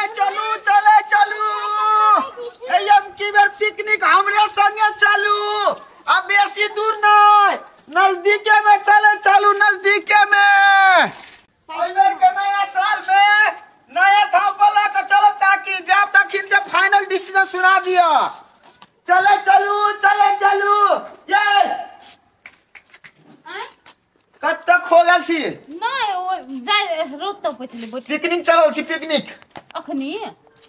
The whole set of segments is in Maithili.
चले चलू चले चलू एम की बेर पिकनिक हमरे संगे चलू अब बेसी दूर नहीं नजदीके में चले चलू नजदीके में एई बेर के नया साल में नया था पला के चलब ताकि जाब तखिन ते फाइनल डिसीजन सुना दिया। चले चलू चले चलू ये कत तक हो गेल छी? नहीं ओ जाय रोज तो पछले बैठ पिकनिक चलल छी पिकनिक अखनी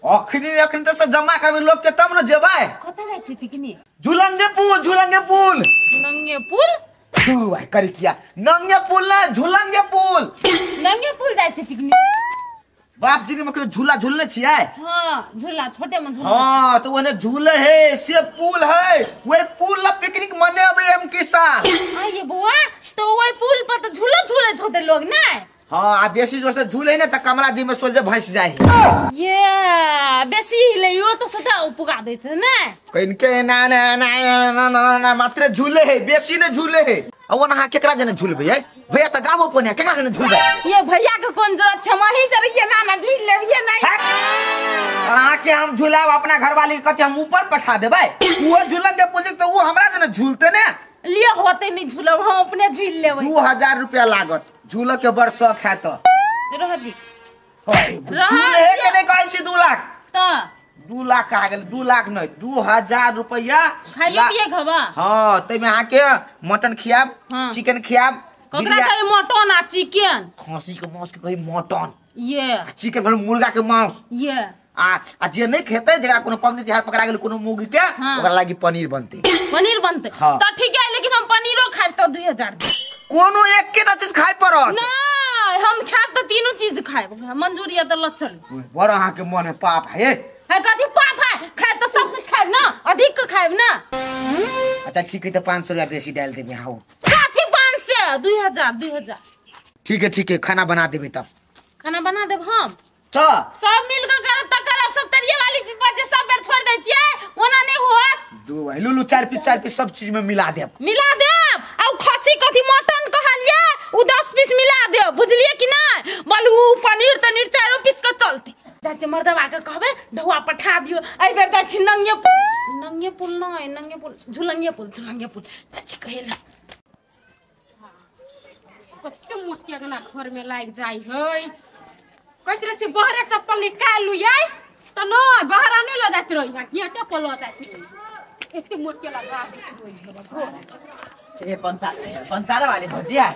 अखनी अखनी त से जमा करबे लोग के तब न जेबै। कत जाय छी पिकनिक? झुलंगे पुल झुलंगे पुल नंगे पुल तू भाई करी किया नंगे पुल ना झुलंगे पुल नंगे पुल जाय छी पिकनिक। बाप जी ने मके झूला झूलने छियै? हां झूला छोटे में झूला। हां तो ओने झूले है से पुल है वही पुल ला पिकनिक मनेबे हम की साल। आ ये बुआ तो वही पुल पर तो झूला झूलत होते लोग ना। हां आ बेसी जो से झूले ने त कमला जी में सोझे भैंस जाए। ये बेसी हिलैयो तो सोधा पुगा देत ना कइनके ना ना ना ना ना ना मात्र झूले है बेसी ने झूले है। आ ओना हां केकरा जने झूलबे है भैया त गामो पने केकरा जने झूलबे? ये भैया के कोन जरूरत छै मही जरिए ना ना झूल लेबिए नहीं। अहाँ के हम झूलाब अपना घरवाली के कथि हम ऊपर पठा देबै वो झूलंगे पुल तो वो हमरा जने झूलते ने लिए होते नहीं झूलब हम अपने झूल लेबै। 2000 रुपया लागत झूल के बड़ शौक है तो रह दी झूले के नहीं कहै छी 2 लाख त 2 लाख आ गेल 2 लाख नहीं 2000 रुपया खाइए पिए खबा। हां तैमे अहाँ के मटन खियाब चिकन खियाब। ककरा कहे मटन आ चिकन? खसी के मांस के कही मटन ये चिकन भेल मुर्गा के मांस ये आ जे नहीं खेते जकरा कोनो पबनी तिहार पकड़ा गेल कोनो मुर्गी के ओकरा लागी पनीर बनते पनीर बनते त ठीक है लेकिन हम पनीरो खाइब त 2000 कोनो एकेटा चीज खाइ पड़त नहीं हम खाइब त तीनों चीज खाइब मंजूरी है त ल चल। बड़ अहाँ के मन में पाप है है कथि पाप है खाइब त सब कुछ खाइब ना अधिक के खाइब ना। अच्छा ठीक है त 500 रुपया बेसी डाल देबे। हां कथि 500 2000 2000 ठीक है खाना बना देबे तब खाना बना देब हम तो सब मिल के करब त करब सब तरिये वाली पीपा जे सब बेर छोड़ दै छियै ओना नहीं होत। दू भाई लूलू 4 पीस 4 पीस सब चीज में मिला देब मिला देब आ उ खसी कथि मटन कहलिए उ 10 पीस मिला देब बुझलिए कि ना बल उ पनीर तनीर 4 पीस के चलते जाचे मर्दवा के कहबे ढौआ पठा दियो एई बेर त छी नंगे नंगे पुल नहीं नंगे पुल झुलंगे पुल झुलंगे पुल अच्छी कहेला कते मोटिया के ना घर में लाग जाय है कहत रहे छी बहरे चप्पल निकालू याई त न बहरा नै ल जाइत रही गेटे पर ल जाइत रही एते मोट के लगा दे छी बस हो ए पंतारा वाली भौजी आ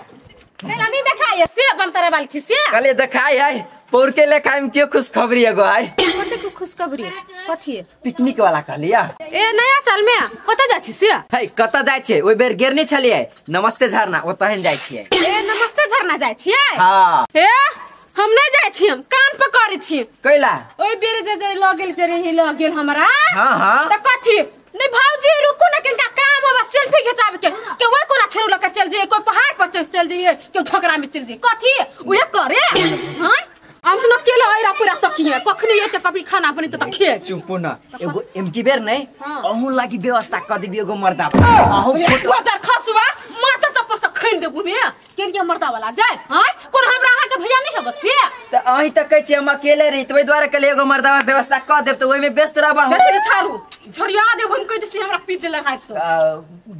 कैला नहीं देखाय से पंतारा वाली छी से कले देखाय है पौर के लेखा में के खुशखबरी एगो आय कते के खुशखबरी कथि पिकनिक वाला कहलिया ए नया साल में कत जाय छी से है कत जाय छै ओइ बेर गेरने छलियै नमस्ते झरना ओतहन जाय छियै। ए नमस्ते झरना जाय छियै? हां ए हम नहीं जाय छी हम कान पकड़ै छी कैला ओइ बेर जे जे ल गेल जे रही ल गेल हमरा। हां हां त कथि नहीं भौजी रुकू ना किनका काम होबा सेल्फी खिंचावे के ओइ कोना छेरू ल के चल जाइए कोई पहाड़ पर चल जाइए के झगड़ा में चल जाइए कथि उहे करे। हां हम सुन केले ऐरा पूरा तकिए कखनी एते कभी खाना बनी त खे चुप ना एगो एमकी बेर नहीं अहू लागी व्यवस्था क देबी एगो मर्दा अहू फोटो हजार खसुआ मारता चप्पल से खैन देबू मे केन के मर्दा वाला जाय। हां कोन हमरा अहाँ के भैया नहीं हब से त अही त कहै छी हम अकेले रही त ओइ द्वारा कहले एगो मर्दा व्यवस्था क देब त ओइ में व्यस्त रहब। देखै जे छाड़ू झरिया देब हम कह दै छी हमरा पीट लगाइत त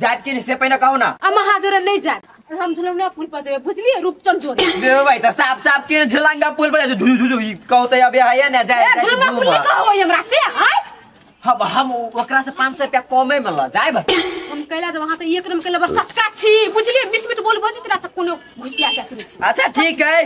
जात के से पहिने कहू ना हम अहाँ जोरे नहीं जाय हम झुलौना पुल पर जेबै बुझलिए रूपचंद जोरे देव भाई त साफ साफ के झुलंगा पुल पर झुलु झुलु कहू त अबे है ना जाय ए झुलंगा पुल नहीं कहू हमरा से हां हम ओकरा से 500 रुपया कमे में ल जायब हम कहला जब वहां त एक रम के बर सटका छी बुझलिए मीठ मीठ बोल बजत रहा कोनो घुसिया जात रहे छी। अच्छा ठीक है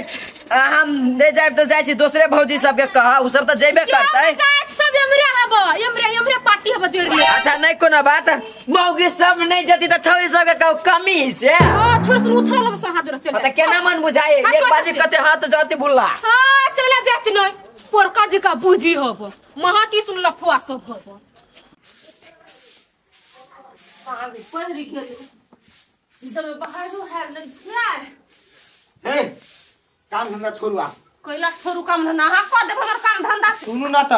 हम नहीं जायब त जाय छी दोसरे भौजी सब के कहा उ सब त जेबे करतै सब एमरे हब एमरे एमरे पार्टी हब जोड़ ले। अच्छा नहीं कोनो बात मौगी सब नहीं जती त छौरी सब के कहू कमी से हां छोर से उथरल हब से हाथ जोड़ चल त केना मन बुझाए एक बाजी कते हाथ जाती भुल्ला हां चला जाती नहीं पोरका जी का बूझी हब महा की सुन लफुआ सब हब आगे पढ़ गेल जब बाहर दो है लग ए काम धंधा छोड़ू आ कैला छोड़ू काम धंधा अहाँ क देब हमर काम धंधा सुनू ना त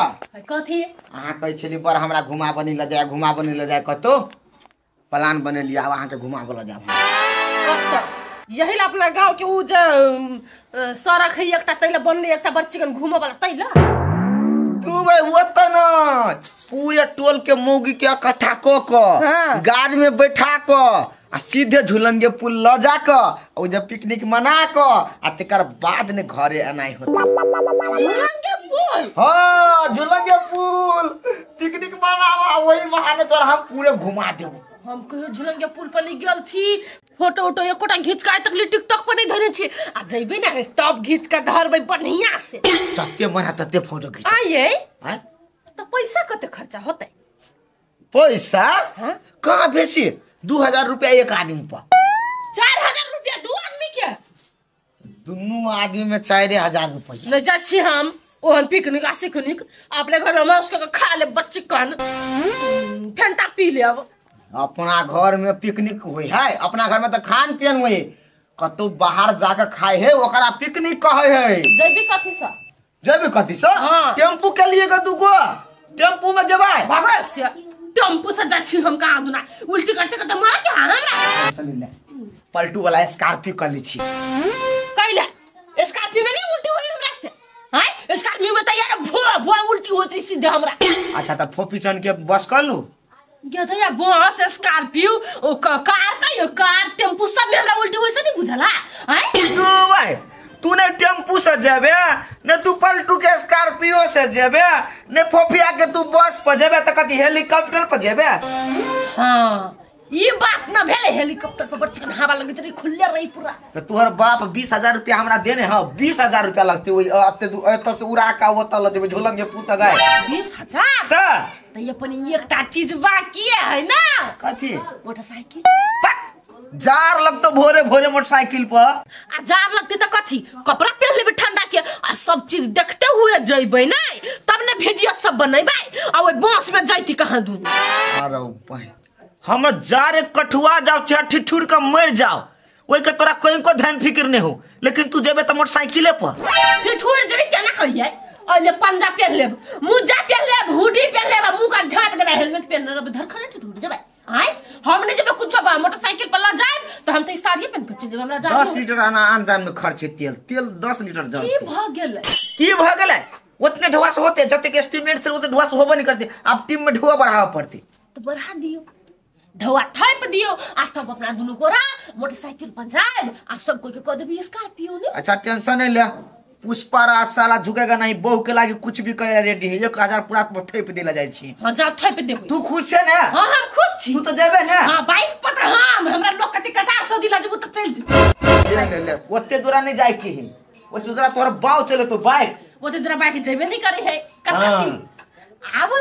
कथि अहाँ कहै छली बड़ हमरा घुमा बनी ल जाय घुमा बनी ल जाय कतो प्लान बनेलियै आब अहाँ के घुमाबऽ ल जाब कत यही ला अपना गांव के उ जे सड़क है एकटा तैला बनले एकटा बड़ चिकन घूमे वाला तैला तू भाई ओतऽ न पूरे टोल के मौगी के इकट्ठा क क गाड़ी में बैठा क आ सीधे झुलंगे पुल ल जा क ओ जब पिकनिक मना क आ तेकर बाद ने घरे आनाई होते। झुलंगे पुल? हाँ झुलंगे पुल पिकनिक मनावा वही बहाने तोरा हम पूरे घुमा देबो। हम कहियो झुलंगे पुल पर नहीं गेल छी, फोटो उटो एकोटा घीच के आइ तक टिकटॉक पर नहीं धरे छी, आ जइबे ना रे तब घीच के धरबै बढ़िया से। जते मन है तते फोटो घीच। आइए हैं तो पैसा कते खर्चा होतै? पैसा हां कहाँ बेसी 2000 रुपया एक आदमी पर। 4000 रुपया दू आदमी के? दुनू आदमी में 4000 रुपया। नहीं जा छी हम ओहन पिकनिक आ सिकनिक, अपने घर में मांस के खा ले बच्चे कन फेंटा पी ले। अब अपना घर में पिकनिक होय है, अपना घर में तो खान पियन होय, कतौ बाहर जाके खाए है ओकरा पिकनिक कहे है। जैबी कथी से? जैबी कथी से? हाँ। टेम्पू के लिए के दूगो टेम्पू में जबै बाबा से टेम्पू से जा छी हम कहाँ दुना उल्टी करते करते मर के हमरा। चलू ले पलटू वाला स्कॉर्पियो कर ली छी। कैला स्कॉर्पियो में नहीं उल्टी होई हमरा से? हां स्कॉर्पियो में तैयार भो भो उल्टी होत रही सीधे हमरा। अच्छा त फोपी चन के बस कर लू गया बस स्कॉर्पियो ओ कार का कार टेम्पू सब में हमरा उल्टी होई से नहीं बुझला। हैं तू भाई तू ने टेम्पू से जेबे ने तू पलटू के स्कॉर्पियो से जेबे ने फोफिया के तू बस पर जेबे त कथी हेलीकॉप्टर पर जेबे? हां ई बात न भेले हेलीकॉप्टर पर बच्चन हवा लगैत रही खुल्ले रही पूरा। त तोहर बाप 20000 रुपया हमरा देने ह, 20000 रुपया लगते ओइ अते एत से उड़ा का ओत ल जेबे झोलंगे पुत गाय 20000 त त अपन एकटा चीज बाकी है ना। कथी? मोटरसाइकिल। जार लगतो भोरे भोरे मोटरसाइकिल पर। आ जार लगते त कथी कपड़ा पहन लेबे ठंडा के आ सब चीज देखते हुए जइबे नै तब ने वीडियो सब बनेबै आ ओइ बस में जाइती कहां दू। अरे भाई हम जारे कठुआ जाओ चाहे ठिठुर के मर जाओ ओइ के तोरा कहीं को ध्यान फिक्र नहीं हो, लेकिन तू जेबे त मोटरसाइकिले पर। ठिठुर जेबे केना कहिए? ओइले पंजा पहन लेब, मुजा पहन लेब, हुडी पहन लेब, मुंह का झाप देबै, हेलमेट पहन लेब, धरखने ठिठुर जेबै। आय हम नहीं जेबे कुछ बा मोटरसाइकिल पर ल जाएब त हम त साड़िए पहन के चल जेबे। हमरा जान 10 लीटर आना आन जान में खर्च है तेल तेल 10 लीटर जान की भ गेलै? की भ गेलै? उतने ढुआ से होते जते के एस्टीमेट से उतने ढुआ से होबे नहीं करते, अब टीम में ढुआ बढ़ावा पड़ते तो बढ़ा दियो ढुआ थैप दियो आ तब अपना दुनू गोरा मोटरसाइकिल पर जाएब आ सब कोई के कह देबी स्कॉर्पियो ने। अच्छा टेंशन नहीं ले, पुष्पा राज साला झुकेगा नहीं, बहू के लागी कुछ भी करे रेडी है, 1000 पूरा थैप देला जाय छी। हां जा थैप देबे। तू खुश छे ना? हां हम खुश छी। तू तो जेबे ना? हां बाइक पर त हम हमरा लोग कति कतार से दिला जेबू त चल जेबू। ले ले ले ओते दूरा नहीं जाय के है, ओते दूरा तोहर बाव चले तो बाइक ओते दूरा बाइक जेबे नहीं करे है कता छी। आब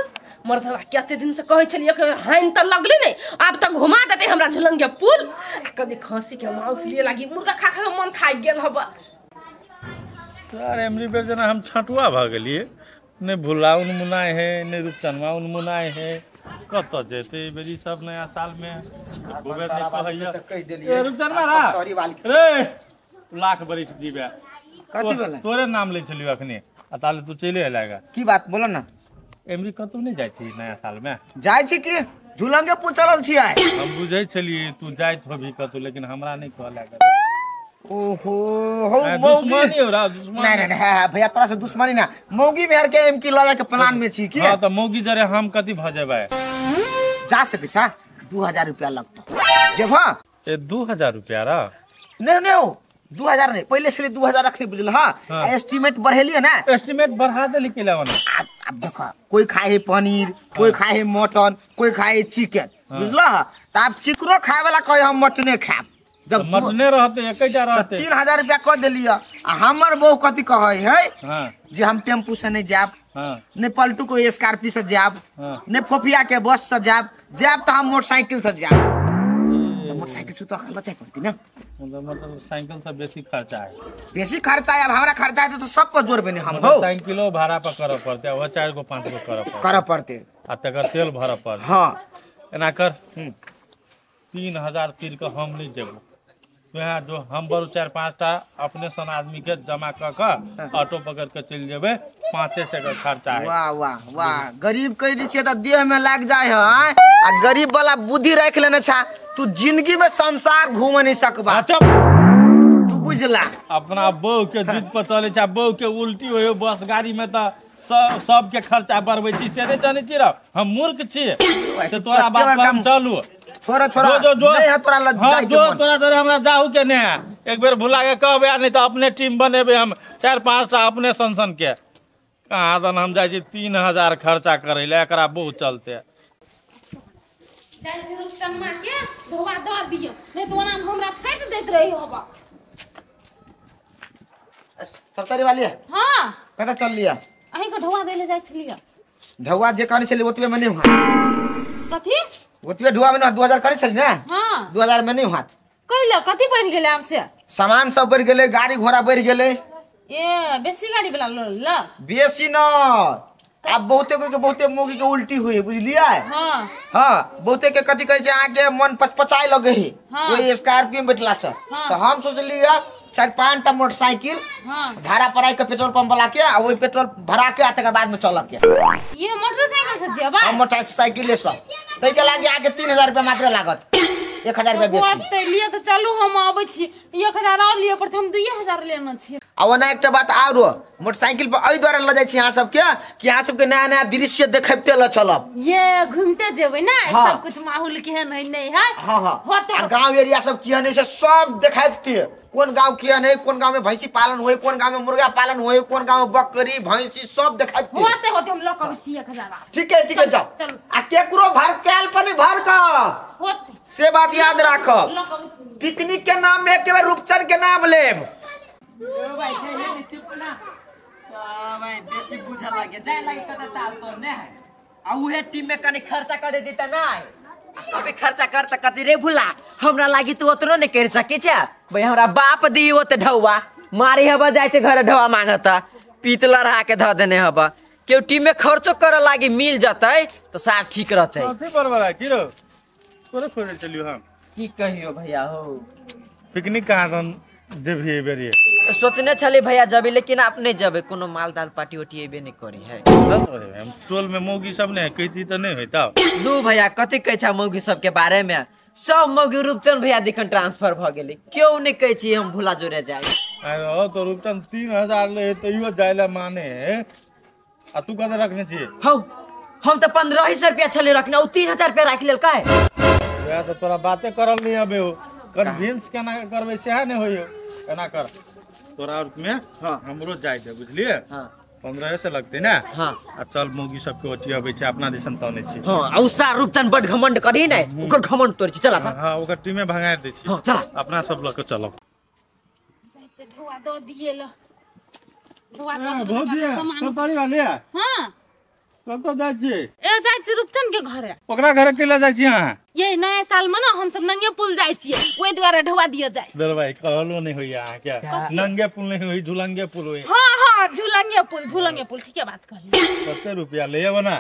मर्दवा कते दिन से कहै छलियै कि हाइन त लगले नै, आब त घुमा देते हमरा झुलंगे पुल आ कभी खांसी के मांस लिए लागी मुर्गा खा खा के मन थाकि गेल हब। सर एमरी बेर जना हम छटुआ भ गेलिए, ने भुला उनमुनाय है ने रूपचनवा उनमुनाय है, कत जेते बेरी सब नया साल में गोबर नहीं कहैया। ए रूपचनवा रा रे लाख बरिस जीबे कथि भेलै? तोरे नाम लै छलियो अखने आ ताले तू चले आएगा। की बात बोल ना? एमरी कतौ नहीं जाय छी नया साल में? जाय छी की झुलंगे पुल चलल छी आइ। हम बुझै छलिए तू जाइत होबी कतौ, लेकिन हमरा नहीं कहला। ओहो हो दुश्मनी हो रहा दुश्मनी। नहीं नहीं हां भैया तोरा से दुश्मनी ना, मौगी मेहर के एम की लगा के प्लान में छी की। हां त मौगी जरे हम कथि भ जेबै? जा सकै छा 2000 रुपया लगतो जेबा। ए 2000 रुपया रा? नहीं नहीं हो 2000 नहीं, पहले से 2000 रखली बुझल। हां एस्टीमेट बढ़ेलिए ना, एस्टीमेट बढ़ा देली के लावना। अब देखो कोई खाए है पनीर, कोई खाए है मटन, कोई खाए है चिकन बुझल। त अब चिकनो खाए वाला कहे हम मटने खाएब, जब मटने रहते एकटा रहते 3000 रुपया क देलिए। आ हमर बहू कथि कहै है जे हम टेम्पू से नहीं जाब, ने पलटू को स्कॉर्पियो से जाब, ने फोफिया के बस से जाब, जाब तो हम मोटरसाइकिल से जाब। मोटरसाइकिल से तो लचाई पड़ती ना, मतलब साइकिल से बेसी खर्चा है। बेसी खर्चा है, अब हमरा खर्चा है तो सब पर जोड़बे नहीं हम हो। साइकिलो भाड़ा पर करऽ पड़ते, वो 4 गो 5 गो करऽ पड़ते आ तकर तेल भरऽ पड़ते। हां एना कर 3000 तीर के हम नहीं जेबो, यहाँ जो हम बरू 4-5 टा अपने सन आदमी के जमा क के ऑटो पकड़ के चल जेबे, 500 के खर्चा है। वाह वाह वाह, गरीब कह दी छियै त देह में लाग जाय है आ गरीब वाला बुद्धि राख लेने छा, तू जिंदगी में संसार घूम नहीं सकबा। तू बुझला अपना बहू के जिद पर चले छा, बहू के उल्टी होय बस गाड़ी में त सबके खर्चा बढ़बै छी से नहि जानै छी रौ, हम मूर्ख छी से तोरा बात पर हम चलू। छोड़ा छोड़ा जो जो नहीं है तोरा लग हाँ जो तोरा तोरे हमरा जाहू के नहीं है। एक बेर भुला के कहबे आ नहीं तो अपने टीम बनेबे हम 4-5 टा अपने सन के। कहाँ दन हम जाइ छी 3000 खर्चा करै ले, एकरा बहुत चलते। जाइ छी रुपचनमा के धोबा दऽ दियौ, नहीं तो ओना हमरा छाटि दैत रही होबा। सप्तारी वाली है। हां कतऽ चल लिया? अहीं के ढौआ दै ले जाइ छलियै। ढौआ जे कहने छलियै ओतबे में नहीं हुआ। कथी? ओतबे ढौआ में ना 2000 करै छली ना। हां 2000 में नहीं हुआ। कइला कथी बढ़ि गेलै आब से? सामान सब बढ़ि गेलै, गाड़ी घोड़ा बढ़ि गेलै। ए बेसी गाड़ी वाला ल ल बेसी न, आब बहुते कोई के बहुते मोगी के उल्टी हुई बुझलियै। हां हां बहुते के कथी कहै छै अहाँ के मन पचपचाय लगे है ओहि स्कॉर्पियो में बैठला से। तो हम सोचलियै 4-5 टा मोटरसाइकिल भाड़ा पर आइ के पेट्रोल पंप वाला के आ ओहि पेट्रोल भरा के आ तकर बाद में चलक के। ये मोटरसाइकिल से जेबै? हम मोटरसाइकिल से तै के लागे आके 3000 रुपया मात्र लागत, 1000 रुपया बेसी। ते लिए तो चलू हम आबै छी, 1000 और लिए पड़तै, हम 2000 लेना छी। आ ओना एकटा बात आरो, मोटरसाइकिल पर एहि दुआरे ल जाइ छी अहाँ सबके कि अहाँ सबके नया नया दृश्य देखैते ल चलब, ये घूमते जेबै ना। हाँ। सब कुछ माहौल केहन है नहीं है। हाँ हाँ होते आ गांव एरिया सब केहन है से सब देखाबते, कोन गांव केहन है, कोन गांव में भैंसी पालन होय, कोन गांव में मुर्गा पालन होय, कोन गांव में बकरी भैंसी सब देखाबते। होते होते हम ल के आबै छी 1000। ठीक है ठीक है जाओ। आ केकरो भर कैल पर नहीं भर का होते से बात याद राखब। ल के आबै छी। पिकनिक के नाम में एक बेर रूपचंद के नाम लेब। भाई चुप ना भाई, बेसी बुझा लागे जाय लागे कत ताल तो ने है। आ उहे टीम में कनी खर्चा कर देती त नै, कभी खर्चा कर त कति रे भुला हमरा लागी तू ओतनो नै कर सके छ भाई। हमरा बाप दी ओत ढौआ मारी हबा जाय छै घर ढौआ मांगत पीतला रहा के ध देने हबा। केउ टीम में खर्चो कर लागी मिल जतै त सार ठीक रहतै। कथी बरबरा की रो तोरे खोजल चलियो हम की कहियो भैया हो। पिकनिक कहाँ दन जेबही एहि बेर? सोचने छली भैया जबे, लेकिन आप नहीं जबे, कोनो माल दाल पार्टी ओटी एबे नहीं करी है। हम टोल में मौगी सब नहीं कहती त नहीं होता। दू भैया कथी कहै छ मौगी सब के बारे में? सब मौगी रूपचंद भैया दिखन ट्रांसफर भ गेलै, क्यों नहीं कहै छी हम भुला जोरे जाय। अरे ओ तो रूपचंद 3000 ले तैयो जाय ला माने है, आ तू कत रखने छी? हौ हम त 1500 रुपया छले रखने, उ 3000 रुपया राखि लेल काहे? वएह त तोरा बाते करल नहीं अबे हो, कन्विंस केना करबै सेहा नहीं होइयो। केना कर तोरा और में हां हमरो जाय दे बुझलिए। हां 15 से लगते ना। हां आ चल मौगी सब के ओटी अबै छै अपना दिसन तने छी। हां आ उसा रूपचंद बड घमंड करी नै, ओकर घमंड तोड़ छी। चला हां ओकर टीमे भगा दै छी। हां चला अपना सब ल के चलब। जाय छै ढौआ दऽ दिए ल, ढौआ दऽ भौजी सप्तारी वाली। हां कतऽ जाइ छी? ए जाइ छी रूपचंद के घरे। ओकरा घरे केला जाइ छी अहाँ? ये नया साल में ना हम सब नंगे पुल जाइ छियै, ओहि दुआरे ढौआ दिए जाइ। दर भाई कहलो नहीं होइया अहाँ के, नंगे पुल नहीं होई झुलंगे पुल होई। हां हां झुलंगे पुल, झुलंगे पुल ठीके बात कहली। कते रुपया लेब ना?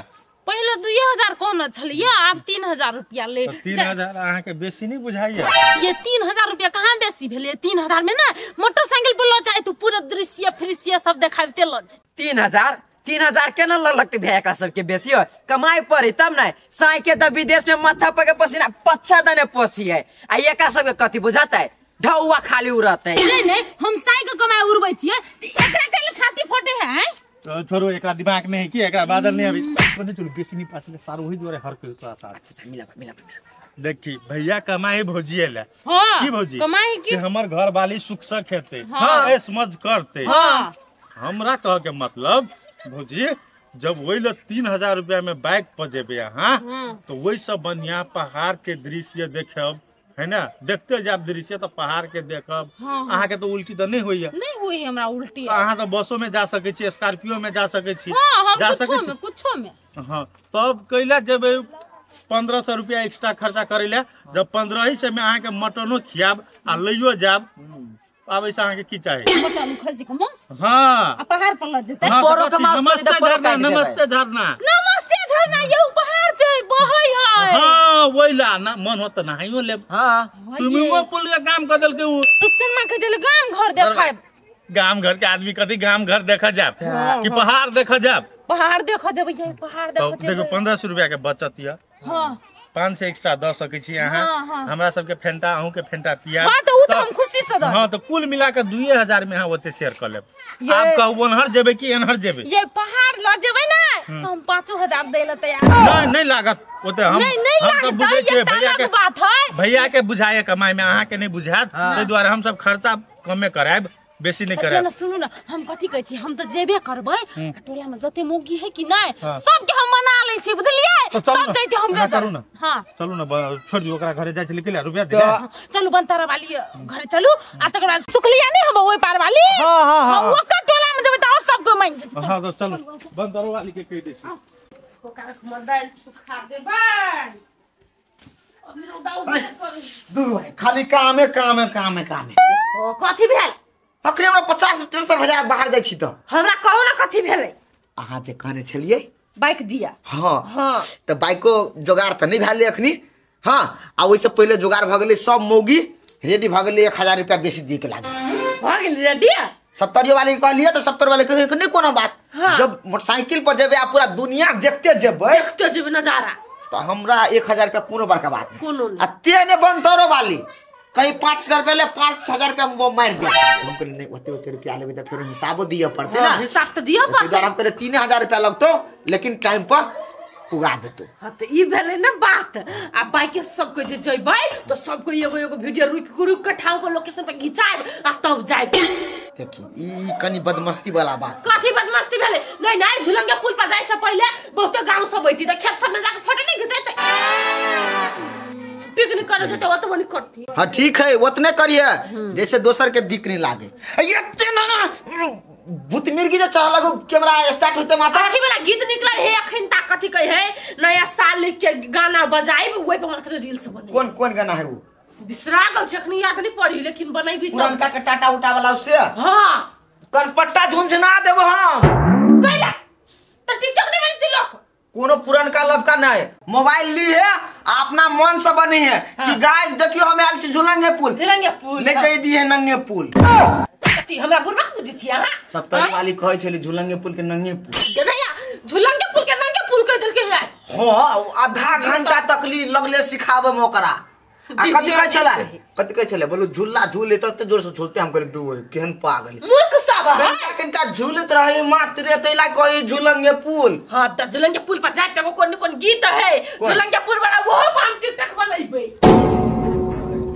पहिले 2000 कहने छलियै, आब 3000 रुपया ले। 3000 अहाँ के बेसी नहीं बुझाइया? ये 3000 रुपया कहाँ बेसी भेलै? 3000 में ना मोटरसाइकिल पर ल जाय तू पूरा दृश्य फ्रिश्य सब देखाबते ल जाय। 3000 केना ल लगतै भैया? एकरा सबके बेसी हो कमाई पड़े तब ने। साई के त विदेश में माथा पर के पसीना पच्छा दने पोसी है, आ एकरा सबके कथी बुझातै? ढौआ खाली उड़तै। नहीं नहीं हम साई के कमाई उड़बै छियै त एकरा केले छाती फटे है। तो छोड़ो एकरा दिमाग में है कि एकरा बादल नहीं अभी कोने चलू बेसी नहीं पास ले सार ओही दुआरे हर कोई तोरा साथ। अच्छा अच्छा मिला मिला देखी भैया कमाई भौजी ले। हां की भौजी कमाई की हमर घर वाली सुख से खेते। हां ऐश मज करते। हां हमरा कह के मतलब भौजी जब वही ल 3000 रुपया में बाइक पर जेबे अहाँ तो वही सब बढ़िया पहाड़ के दृश्य देखब है ना। देखते जाब दृश्य तो पहाड़ के देखब। अहाँ के तो उल्टी तो नहीं होइया? नहीं होई हमरा उल्टी। अहाँ तो बसो में जा सके छी, स्कॉर्पियो में जा सके छी। हां जा सके छी कुछो में। हां तब कैला जेबे 1500 रुपया एक्स्ट्रा खर्चा करै ला? जब 1500 में अहाँ के मटनो खियाब आ लइयो जाब, आब ऐसा अहाँ के की चाही? मटन खसी के मांस। हां आ पहाड़ पर ल जेतै। पोरो के मांस नमस्ते झरना, नमस्ते झरना, नमस्ते झरना ये पहाड़ पे बहै है। हां ओइला ना मन होत नहाइयो लेब। हां स्विमिंग पूल के काम कर देलकै उ। रूपचंद के जेल गाम घर देखाब। गाम घर के आदमी कथी गाम घर देखा जाब कि पहाड़ देखा जाब? पहाड़ देखा जेबै, पहाड़ देखा जेबै। देखो 1500 रुपया के बचत या। हां 500 एक्स्ट्रा the सकै छी अहाँ। हमरा सबके फेंटा अहूँ के फेंटा पिया। हां त उ त हम खुशी से द। हां त कुल मिला के 2000 में अहाँ ओते शेयर कर लेब। आप कहू ओनहर जेबै कि एनहर जेबै? ये पहाड़ ल जेबै ना त हम 5000 दै ल तैयार। नहीं नहीं लागत ओते हम हम सब बुझै छियै भैया के बात है, भैया के बुझाए कमाई में अहाँ के नहीं बुझात, ताहि दुआरे हम सब खर्चा कमे करायब बेसी नहीं करायब। ना सुनू ना हम कथि कहै छी, हम त जेबे करबै टोला में जते मौगी है कि नहीं सबके हम मना लै छी बुझलियै, सब जैते हमरे चलू ना। हां चलू ना छोड़ दियो ओकरा घरे जाय छी लिखला रुपया दे। चलू बनतारा वाली घरे चलू आ तकर बाद सुखलिया नहीं हम ओइ पार वाली। हां हां हां ओकर टोला में जेबै त और सब कोई मान जेतै। हां त चलू बनतारो वाली के कहि दै छी। ओकरा मदाइल सुखा देबै अभी रौदा उगल करू। दू भाई खाली कामे कामे कामे कामे। ओ कथि भेल? अखने हमरा 50 टेंशन हो जाय बाहर जाय छी त। हमरा कहू ना कथि भेलै? अहाँ जे कहने छलियै बाइक दिया। हां हां त बाइको जोगार त नहीं भेलै अखनी। हां आ ओइसे पहिले जोगार भ गेलै, सब मौगी रेडी भ गेलै, 1000 रुपया बेसी दिए के लागल भ गेल रेडी। 70 वाले के कहलियै त 70 वाले के नहीं कोनो बात। हाँ। जब मोटरसाइकिल पर जेबै आ पूरा दुनिया देखते जेबै, देखते जेबै नजारा, त हमरा 1000 रुपया कोनो बड़का बात नहीं। कोनो नहीं। आ तेने बनतरो वाली कहीं 5000 रुपया ले 5000 रुपया वो मार दे। हम कहलियै नहीं ओते ओते रुपया लेबै त फेरो हिसाबो दिए पड़ते ना। हिसाब त दिए पड़ते। हम कहलियै 3000 रुपया लगतो लेकिन टाइम पर पुगा देतो। हां त ई भेलै ना बात। आ बाइक सब कोई जे जइबै त सब कोई एगो एगो वीडियो रुक रुक के ठाव के लोकेशन पर घिचाइब आ तब जाइब। देखी ई कनी बदमस्ती वाला बात। कथी बदमस्ती भेलै? नहीं नहीं झुलंगे पुल पर जाय से पहिले बहुते गांव सब होइती त खेत सब में जाके फोटो नहीं घिचैते, पिकनिक करे जते ओत बनी करती। हां ठीक है उतने करिए जैसे दोसर के दिक नहीं लागे। एते ना ना भूत मिर्गी जे चढ़ लगो कैमरा स्टार्ट होते माता अथी वाला गीत निकलल है अखन ता कथी कहे है नया साल के गाना बजाइब ओइ पर मात्र रील्स बने। कौन कौन गाना है वो? बिसरा गेल छै अखनी याद नहीं पड़ी लेकिन बनैबी त पुरनका के टाटा उटा वाला से। हां कनपट्टा झुनझुना देब हम। कैला त टिकटॉक नहीं बनती लोग कोनो पुरनका लबका नहीं। मोबाइल ली है अपना मन से बनी है। हाँ। कि गाइस देखियो हम आयल छी झुलंगे पुल, झुलंगे पुल नहीं कह दी है नंगे पुल। कथी हमरा बुढ़बा बुझै छी अहाँ? 70 वाली कहै छली झुलंगे पुल के नंगे पुल। गदैया झुलंगे पुल के नंगे पुल कह देलकै यार। हां आधा घंटा तकली लगले सिखाबे में ओकरा। आ कथि कहै छलै? कथि कहै छलै? बोलू झूला झूले त जोर से झूलते। हम कहली दू केहन पागल मूर्ख सब है। कनका झूलत रहे मात्र तैला कहे झूलंगे पुल। हां त झूलंगे पुल पर जाके कोन कोन गीत है झूलंगे पुल वाला वो हम टिकटॉक बनैबै।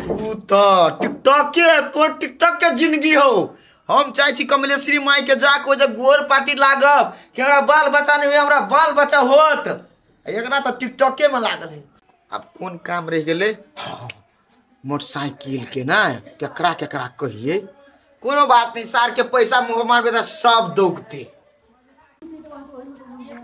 तू त टिकटॉक के तो टिकटॉक के जिंदगी हो। हम चाहे छी कमलेश्वरी माई के जाके ओ जे गोर पार्टी लागब कि हमरा बाल बच्चा नहीं हुए, हमरा बाल बच्चा होत। एकरा त टिकटॉके में लागल है। अब कौन काम रह गेलै? मोटरसाइकिल के ना केकरा केकरा कहिए। कोनो बात नहीं सार के पैसा मुँह मारबे त सब दौगते।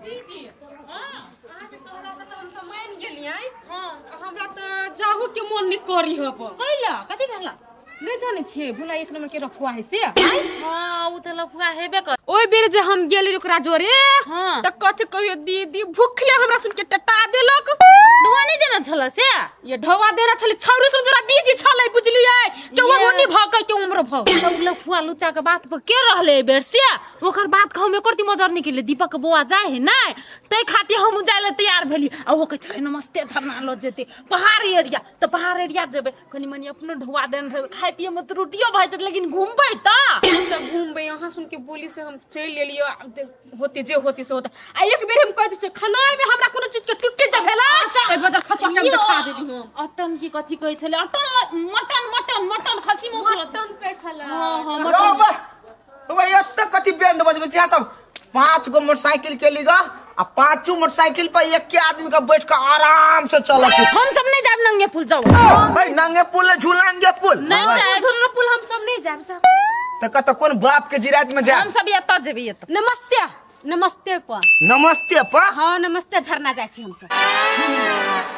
दीदी अहाँ के कहला से त हम त मान गेलियै। हमरा त जाहू के मन नहीं करी हब। कैला कथि भेला? नहीं जाने छियै भुला एक नंबर के रफुआ है से। हां उ त लफुआ हेबे कर। ओइ बेर जे हम गेली ओकरा जोरे हां त कथि कहियो दीदी भूखले हमरा सुन के टटा देलक। ढोआ नहीं देना छल से? ये ढोआ देना छल छौरी सुन जोरा बीजी छलै बुझलियै के ओ ओनी भ के के उम्र भ। तब लफुआ लुचा के बात पर के रहले ए बेर से? ओकर बात के हम एकर मजर निकले दीपक के बौआ जाय है नै तै खातिर हम जाय ले तैयार भेली। आ ओ कहै छलै नमस्ते झरना ल जेते पहाड़ एरिया त पहाड़ एरिया जेबै कनी मनी अपनो ढोआ देन रहबै खाय पिए में त रोटियो भाई त लेकिन घूमबै त हम त घूमबै। अहाँ सुन के बोली से हम चलि एलियै होते जे होते से होते। आ एक बेर हम कह दै छियै खानाय में हमरा कोनो चीज के टुट्टी जे भेला ओइ बदल खसुआ के हम खा देली। हम अटन की कथि कहै छलै? अटन मटन मटन मटन खसी मांस मटन कहै छलै। हां हां मटन। भाई एत्ते कथि बैंड बजबै छी सब? 5 गो मोटरसाइकिल के लीगा आ 5 मोटरसाइकिल पर एक के आदमी का बैठ के आराम से चलत। हम सब नहीं जाब नंगे पुल जाओ। भाई नंगे पुल झूलंगे पुल नहीं जाब झूलंगे पुल हम सब नहीं जाब। जाओ त कत कोन बाप के जिरात में जाब? हम सब एत जेबै एत। नमस्ते नमस्ते पर नमस्ते पर। हां नमस्ते झरना जाय छी हम सब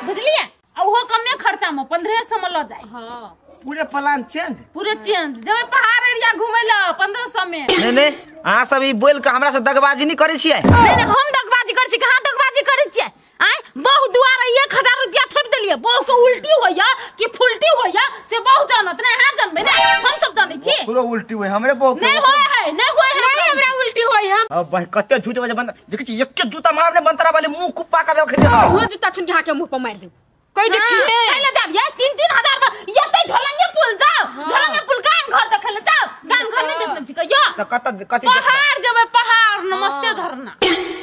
बुझलियै। आ उहो कमे खर्चा में 1500 में ल जाय। हां पूरे प्लान चेंज, पूरे चेंज जेबै पहाड़ एरिया घुमै ल 1500 में। नहीं नहीं अहाँ सब ई बोल के हमरा से दगबाजी नहीं करै छियै। नहीं नहीं हम दगबाजी करै छी। कहां दगबाजी करै छियै? आय बहु दुआरे 1000 रुपया थेप देलियै। बहु के उल्टी होइया कि फुलटी होइया से बहु जानत नहीं। हां जानबै नै हम सब जानै छी। पूरा उल्टी होय हमरे बहु नहीं होय है, नहीं होय है। नहीं हमरा उल्टी होय है। अब भाई कते झूठ बजे बंद देखै छी एक के जूता मारने बंतरा वाले मुंह कुप्पा का देख। वो जूता छुन के हां के मुंह पर मार दे। कहि दै छी कैला जाब ये 3-3 हजार पर यतै ढोलंगे पुल जाओ ढोलंगे पुल गाम घर देखल जाओ गाम घर नहीं देखने छी कहियो त कत कथि पहाड़ जेबै पहाड़ नमस्ते धरना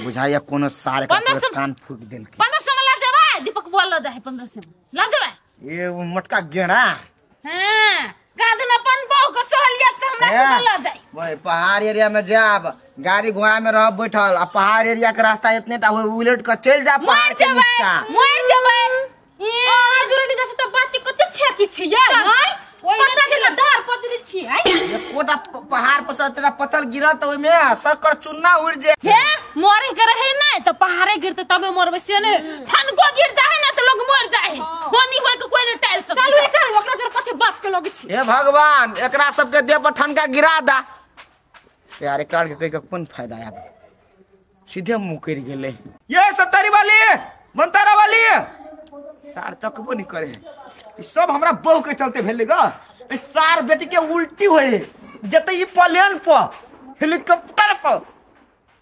बुझाइया कोनो सार के कान फूक देलकै 1500 में लग जेबै दीपक बोल ल जाय 1500 में लग जेबै ए मोटका गेड़ा हां गादन अपन बहु के सहलियत से हमरा से ल जाय ओए पहाड़ एरिया में जाब गाड़ी घोड़ा में रह बैठल आ पहाड़ एरिया के रास्ता इतने टा होय उलट के चल जा पहाड़ के नीचा मर जेबै ए जुरनी जैसे त बात कते छेकी छी यार हाय पता चल डर पतली छी हाय एकोटा पहाड़ पर से तेरा पत्थर गिरल त ओय में शक्कर चुन्ना उड़ जे हे मरे के रहे ना त पहाड़े गिरते तबे मरबे से ने ठनको गिर जाए ना त लोग मर जाए होनी होय के कोई ने टाइल सक चलू चल ओकरा जोर कथि बात के लगे छी हे भगवान एकरा सब के देह पर ठनका गिरा दा से यार एकरा के कह के कोन फायदा आब सीधे मुकर गेले ये सत्तरी वाली मंतारा वाली सार तकबो नहीं करे ई सब हमरा बहू के चलते भेलै ग ई सार बेटी के उल्टी होए जते ई प्लेन पर हेलीकॉप्टर पर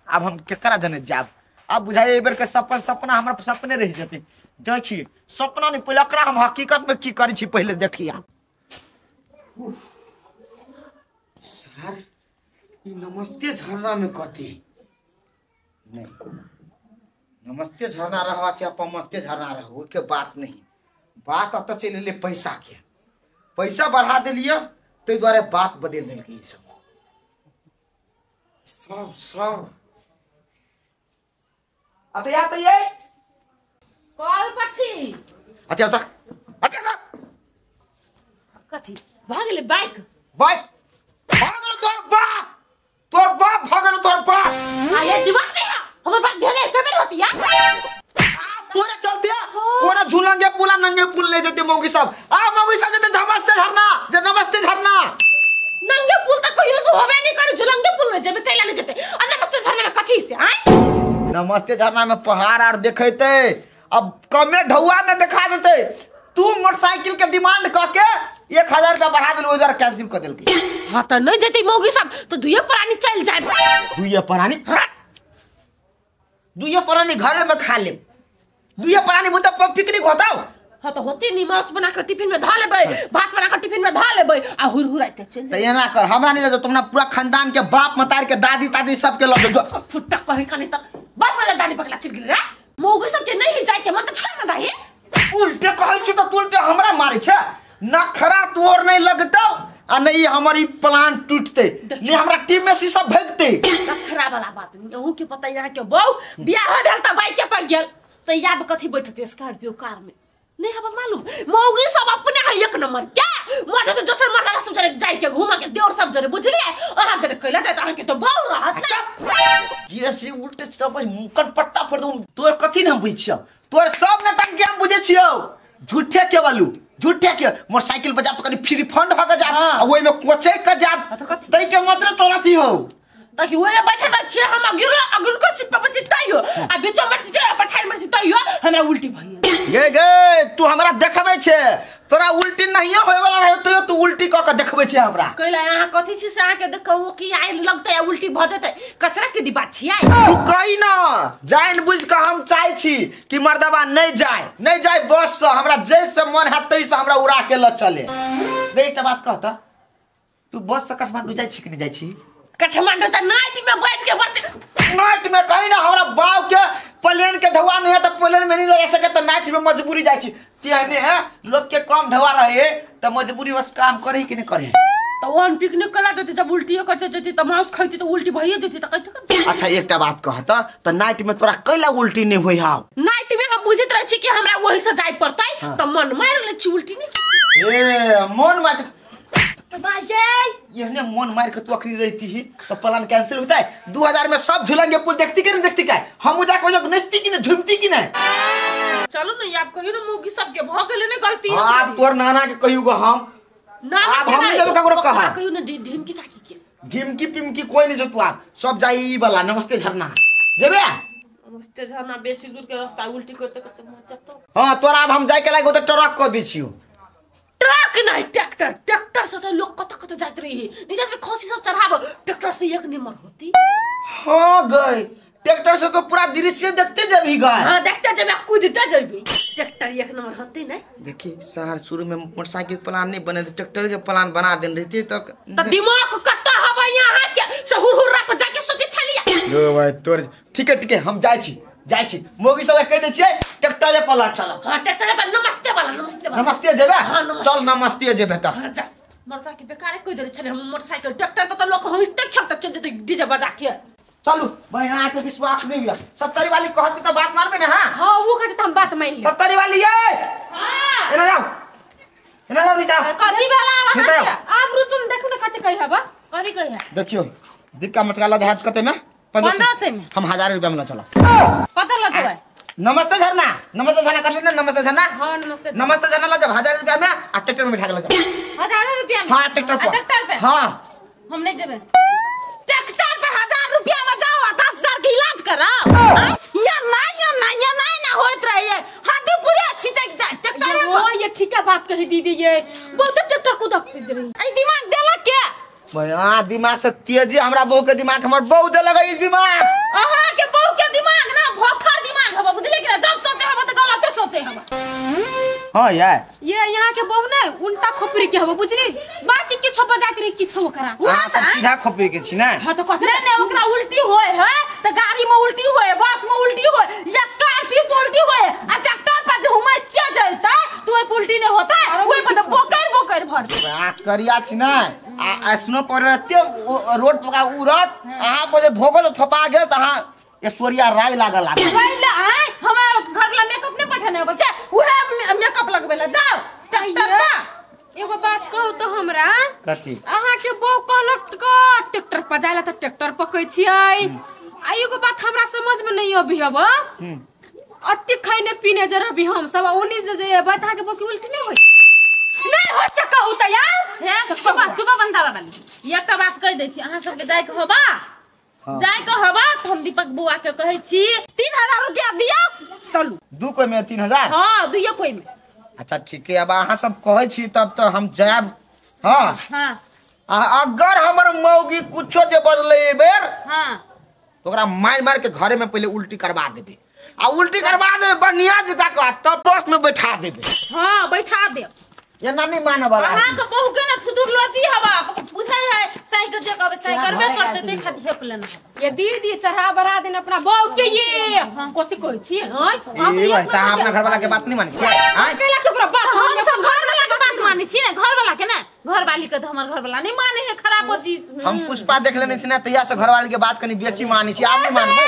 अब हम केकरा जने जाब अब बुझाइ एहि बेर के सपन सपना हमरा सपने रह जते जाइ छी सपना नहीं पहिले एकरा हम हकीकत में की करै छी पहिले देखिया सार ई नमस्ते झरना में कथी नहीं नमस्ते झरना रहा चाहे पमस्ते झरना रह ओइ के बात नहीं बात अत चलि एलै पैसा के पैसा बढ़ा देलियै ताहि दुआरे बात बदलि देलकै ई सब सब सब अत या त ये कॉल पछी अत या अत या कथी भऽ गेलै बाइक बाइक भऽ गेल तोर बाप भऽ गेल तोर बाप आ ये दिमाग नहीं है हमर बाप भेले कबे होती या तोरे चलते कोना झूलंगे पुला नंगे पुल ले जते मौगी सब आ मौगी सब जते नमस्ते झरना जे नमस्ते झरना नंगे पुल त कहियो से होबे नहीं करे झूलंगे पुल ले जेबे कैला ले जते आ नमस्ते झरना में कथी से आय नमस्ते झरना में पहाड़ आर देखेते अब कमे ढौआ में देखा देते तू मोटरसाइकिल के डिमांड क के 1000 का बढ़ा देल ओइ कैंसिल क देलकै हां त नहीं जते मौगी सब तो दुइये प्राणी चल जाए दुइये प्राणी दुइये प्राणी घरे में खा ले दुइये प्राणी बुता पिकनिक होता हां तो होते नी मांस बना के टिफिन में धा लेबै भात बना के टिफिन में धा लेबै आ हुरहुराइते चल त एना कर हमरा नहीं लगे तुमना पूरा खानदान के बाप मतार के दादी तादी सब के लगे जो फुट्टा कहि कनी त बाप मतार दादी पकला चल गेल रे मौगी सब के नहीं जाय के मन त छोड़ न दाही उल्टे कहै छी त तू उल्टे हमरा मारै छै नखरा तोर नहीं लगतौ आ नहीं हमर ई प्लान टूटते नहीं हमरा टीम में से सब भागते नखरा वाला बात नहीं अहू के पता यहाँ के बहु बियाह भेल त बाइक पर गेल त याब कथी बैठते स्कॉर्पियो कार में नहीं हबा मालूम मौगी सब अपने है एक नंबर क्या मर्द तो दोसर मर्द सब जरे जाय के घुमा के देवर सब जरे बुझलिए अहाँ जरे कैला जाय त अहाँ के तो बहु रहत जे से उल्टे सब मुकन पट्टा फोड़ दू तोर कथी न हम बुझ छियौ तोर सब नटंकी हम बुझै छियौ झूठे के बालू झूठे के मोटरसाइकिल पर जाब त कनी फ्री फंड भ के जाब आ ओइ में कोचै के जाब तै के मतलब तोरा थी हो ताकि ओए बैठल छियै हम अगिल अगिल को सीट पर चिताई हो आ बीचो में सीट पछाड़ में चिताई हो हमरा उल्टी भई गे गे तू हमरा देखबै छे तोरा उल्टी नहीं होय वाला रहे तो तू उल्टी क के देखबै छे हमरा कैला अहाँ कथि छी से अहाँ के देखौ कि आइ लगतै उल्टी भ जेतै कचरा के डिब्बा छियै तू कहि ना जान बुझ के हम चाहै छी कि मर्दबा नहीं जाए नहीं जाए बस से हमरा जैसे मन है तैसे हमरा उड़ा के ल चले रे एकटा बात कहता तू बस से काठमांडू जाय छी कि नहीं जाय छी काठमांडू त नाइट में बैठ के बच नाइट में कहीं ना हमरा बाप के प्लेन के ढौआ नहीं है तो प्लेन में नहीं रह सके तो नाइट में मजबूरी जाय छी तेहने है लोग के कम ढौआ रहे तो मजबूरी बस काम करे कि नहीं करे तो वन पिकनिक कला जते जब उल्टियो करते जते त मांस खाइते त उल्टी भइए जते त कहते अच्छा एकटा बात कहता त नाइट में तोरा कैला उल्टी नहीं होई हाव नाइट में हम बुझित रह छी कि हमरा वही से जाय पड़तै त मन मार ले छी उल्टी नहीं ए मन मार बाजे ये मन मार के तू अखनी रहती ही तो प्लान कैंसिल होता है 2000 में सब झूलेंगे पुल देखती कि नहीं देखती का हम जाके लोग नचती कि नहीं झूमती कि नहीं चलो ना आप कहियो ना मुगी सब के भ गेले ने गलती आप तोर नाना के कहियो हम नाना आप हम नहीं जब ककरो कहा कहियो ना ढिमकी काकी के ढिमकी पिमकी कोई नहीं जो तू आप सब जाई ई वाला नमस्ते झरना जेबे नमस्ते झरना बेसी दूर के रास्ता उल्टी करते करते मर जातो हां तोरा अब हम जाय के लाग ओते ट्रक क दै छियो ट्रक नहीं ट्रैक्टर ट्रैक्टर से तो लोग कत कत जात रही नहीं जात खसी सब चढ़ाब ट्रैक्टर से एक नंबर होती हां गई ट्रैक्टर से तो पूरा दृश्य देखते जबी गए। हां देखते जबी कूदते जबी। ट्रैक्टर एक नंबर होते नहीं। देखी शहर शुरू में मोटरसाइकिल प्लान नहीं बने ट्रैक्टर के प्लान बना देन रहते तो दिमाग कत्ता हवा यहां के से हुरहुरा पर जाके सोचे छलिया। लो भाई तोर ठीक है ठीक है हम जाय छी जाय छी मोगी सब कह दे छियै ट्रैक्टर पर ला चल। हां ट्रैक्टर पर नमस्ते वाला नमस्ते वाला नमस्ते जेबे। चल नमस्ते जेबे त। हां जा मरजा के बेकारे कह दे छले हम मोटरसाइकिल ट्रैक्टर पर त लोग हंसते खेलते चल जेते डीजे बजा के। चलू भाई अहाँ के विश्वास नहीं हुआ 70 वाली कहती तो बात मानबे ना। हां हां वो कहती त हम बात मान ली। 70 वाली ये हां एना जाओ एना जाओ नीचा कथी वाला अहाँ के आब रुचुन देखू ना कते कहि हबा कथी कहि है। देखियो दिक्का मटका लगा हाथ कते में 1500 में हम 1000 रुपया में ल चला कत ल देबै। नमस्ते झरना नमस्ते झरना कर लेना नमस्ते झरना। हां नमस्ते नमस्ते झरना ल जब 1000 रुपया में आ ट्रैक्टर में बैठा के ल जा 1000 रुपया में। हां ट्रैक्टर पर ट्रैक्टर पे। हां हम नहीं जेबै ट्रैक्टर पे 1000 रुपया में जाओ 10,000 के इलाज कराओ। या ना या ना या ना ना होत रहे हड्डी पूरे छिटक जाए ट्रैक्टर पे। ओ ये ठीक है बात कही दीदी ये बहुत ट्रैक्टर को धक दे रही आई दिमाग देलक के भैया दिमाग से तेजी हमरा बहू के दिमाग हमर बहू देलक ई दिमाग। अहाँ के बहू के दिमाग ना भोखर दिमाग हबा बुझले कि ना जब सोचे हबा त गलत सोचे हबा। हां यार ये यहाँ के बहू ने उल्टा खोपड़ी के हबा बुझली बात किछो बजात रही किछो ओकरा हां सब सीधा खोपड़ी के छी ना। हां तो कहते नहीं नहीं ओकरा उल्टी होय है त गाड़ी में उल्टी होय बस में उल्टी होय या स्कॉर्पियो पे उल्टी होय आ ट्रैक्टर पर जे हुमै के जलता तो ओइ उल्टी नहीं होता ओइ पर त बोकर बोकर भर आ करिया छी ना आ स्नो पर रहते रोड पर उड़त अहाँ पर जे धोगल थपा गेल त अहाँ ऐश्वर्या राय लागल लागल पहिले आय हमरा घर ला मेकअप नहीं पठने बस उहे मेकअप लगबे ला जाओ ट्रैक्टर पर। एगो बात कहू तो हमरा कथी अहाँ के बहू कहलक क ट्रैक्टर पर जाइला त ट्रैक्टर पकै छियै आ एगो बात हमरा समझ में नहीं अभी हब अति खाइने पीने जे रहबी हम सब ओनी जे जेबै त अहाँ के बहू के उल्टी नहीं होई नहीं हो सकहु त यार। हे चुपा चुपा बंदा वाली एकटा बात कह दै छी अहाँ सबके जाय के होबा जाय के होबा त हम दीपक बुआ के कहै छी 3000 रुपया दिया चलू दू कोई में 3000। हां दुइयो कोई में। अच्छा ठीक है अब अहाँ सब कहै छी तब तो हम जायब। हां हां अगर हमर मौगी कुछो जे बदले ए बेर हां तो ओकरा मार मार के घरे में पहले उल्टी करवा देबे आ उल्टी करवा देबे बढ़िया जका के तब बस में बैठा देबे। हां बैठा देब ये ना नहीं माने वाला। अहाँ के बहू के ना थुदुर लोजी हवा बुझै है साइकिल जे कहबे साइकिल करबे करते देखा धेप लेना ये दीदी चढ़ा बढ़ा देन अपना बहू के ये कथि कहै छी। हां हम अपना घर वाला के बात नहीं मानै छी। हां केला के ओकरा बात हम सब घर वाला के बात मानै छी ना घर वाला के ना घर वाली के त हमर घर वाला नहीं माने है खराब चीज। हम पुष्पा देख लेने छी ना तैया से घर वाली के बात कनी बेसी मानै छी आब नहीं मानबै।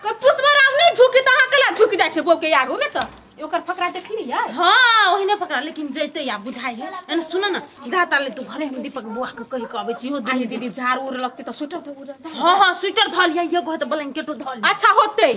कोई पुष्पा राम नहीं झुकी त अहाँ केला झुक जाइ छै बहू के आगू में त ओकर फकरा देखली यार। हां ओहिने फकरा लेकिन जइते या बुझाइ है एने सुन ना जाता ले तू घरे हम दीपक बुआ के कहि के अबै छी हो दीदी झाड़ उड़ लगते त स्वेटर त उड़। हां हां स्वेटर धल या ये कहत ब्लैंकेटो धल। अच्छा होते